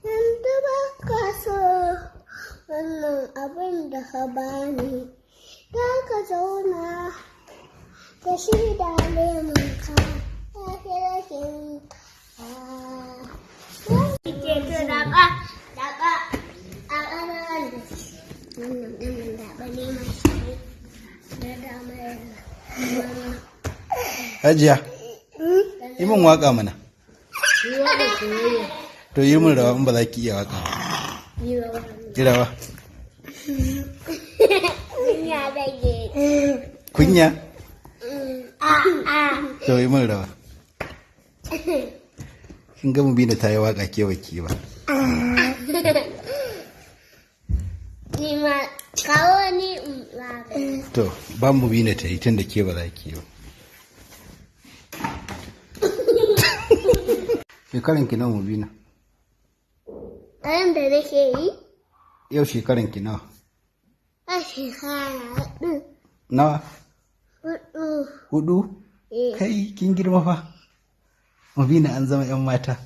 Yanzu ba ka so wannan abin da ka bani. Za ka zauna da shi da lemonka. Ya fi rashin ka. Ke to daɓa, daɓa, a ƙananan da shi. Wannan ɗin daɓa lemon shi ne. Da dama yana. Hajiya, yi min waka mana. To yi min rawa in ba za ki iya waka ba. Yi rawa. Ya rage. Kunya? A'a. To yi min rawa. Kin ga Mubina ta yi waka ke baki ba. Ni ma kawo ni in waka. To ba Mubina ta yi tunda ke ba za ki yi ba. Shekaran ki nawa, Mubina? Ɗan da nake yi Yau shekaran ki nawa? a shekara 4. Nawa? 4. 4? Eh. Kai, kin girma fa. Mubina an zama 'yan mata.